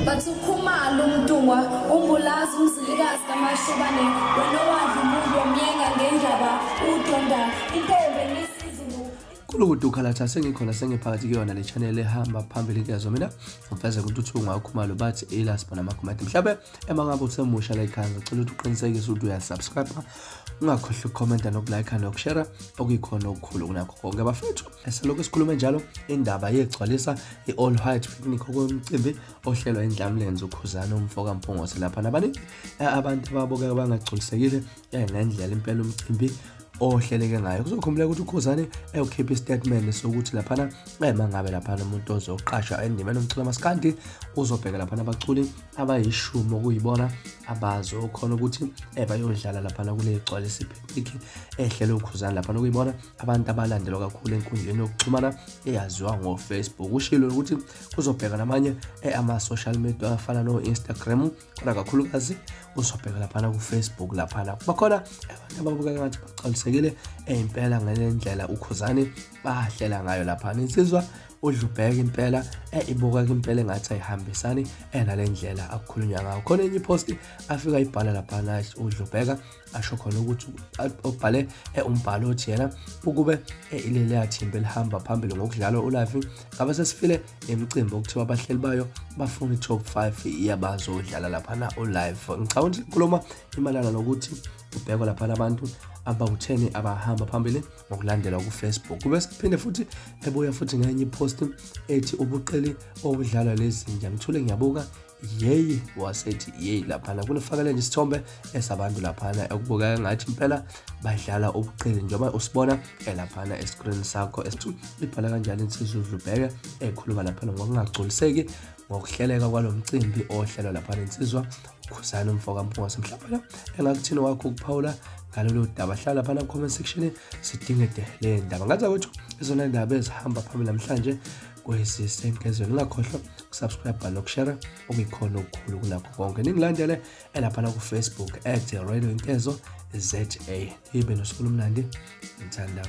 Bathi uKhumalo uMntungwa uMbulazi uMzilikazi kaMashobane wena owadla umuntu wamyenga ngendaba udonda intombi enisizulu. Kulukudu Khalatha sengikhona sengiphakathi kuyona le channel ehamba phambili kuyazo mina ngiveze kuNtuthuko ngakhumalo bathi ilasibona amakhomenti mhlabe ema ngabe usemusha la ekhaya ngicela ukuthi uqinisekise ukuthi uyasubscribe ungakhohlwa ukukhomenta nokulike nokushare okuyikhona okukhulu kunakho konke bafethu eselokhu sikhulume njalo indaba yegcwalisa i-all white picnic okwemcimbi ohlelwa indlamlenze ukhuzana umfo kaMpungose lapha nabaningi abantu ababukeka bangagculisekile ngendlela impela umcimbi ohleleke ngayo. Kuzokhumbuleka ukuthi uKhuzani ewukhipha isitatimende sokuthi laphana ema ngabe laphana umuntu ozoqashwa endimeni yomculo maskandi uzobheka laphana abaculi abayishumi okuyibona abazokhona ukuthi bayodlala laphana kule gcwalisa ipicnic ehlelwe uKhuzani laphana okuyibona abantu abalandelwa kakhulu enkundleni yokuxhumana eyaziwa ngo-Facebook. Ushilo ukuthi kuzobheka namanye ama-social media afana no-Instagram kodwa kakhulukazi uzobheka laphana ku-Facebook laphana bakhona abantu ababukeka ngathi bagcwalisekile impela ngale ndlela uKhuzani bahlela ngayo laphana. Insizwa uDlubheka impela ibukeka impela engathi ayihambisani nale ndlela akukhulunywa ngayo. Khona enye iposti afika ibhala laphana uDlubheka asho khona ukuthi obhale umbhalo othi yena ukube ileli thimba elihamba phambili ngokudlala uLive ngabe sesifile imicimbi okuthiwa abahleli bayo bafuna i-top 5 yabazodlala laphana uLive. Ngicabanga ukuthi inkulumo imalana nokuthi ubhekwa laphana abantu abawu-10 abahamba phambili ngokulandelwa ku-Facebook. Kube siphinde futhi ebuya futhi ngenye ipost ethi ubuqili obudlalwa lezinja. Ngithule ngiyabuka yeyi wasethi yeyi laphana kunifakele nje isithombe esabantu laphana ekubukeka ngathi impela badlala ubuqili njengoba usibona elaphana escreen sakho esithu ibhala kanjani insizwa uDlubheke ekhuluma laphana ngokungagculiseki ngokuhleleka kwalo mcimbi ohlelwa laphana insizwa uKhuzani umfo kaMpungose. Mhlawumbe engakuthini wakho ukuphawula ngalolu daba, hlala laphana ku-comment section sidingide le ndaba. Ngathi ukuthi izona ndaba ezihamba phambili namhlanje kwezisenkezweni. Ungakhohlwa ukusubscribe nokushare okuyikhona okukhulu kunakho konke. Ningilandele elaphana ku-Facebook at Radio Inkezo ZA. Nibe nosuku olumnandi, ngithanda.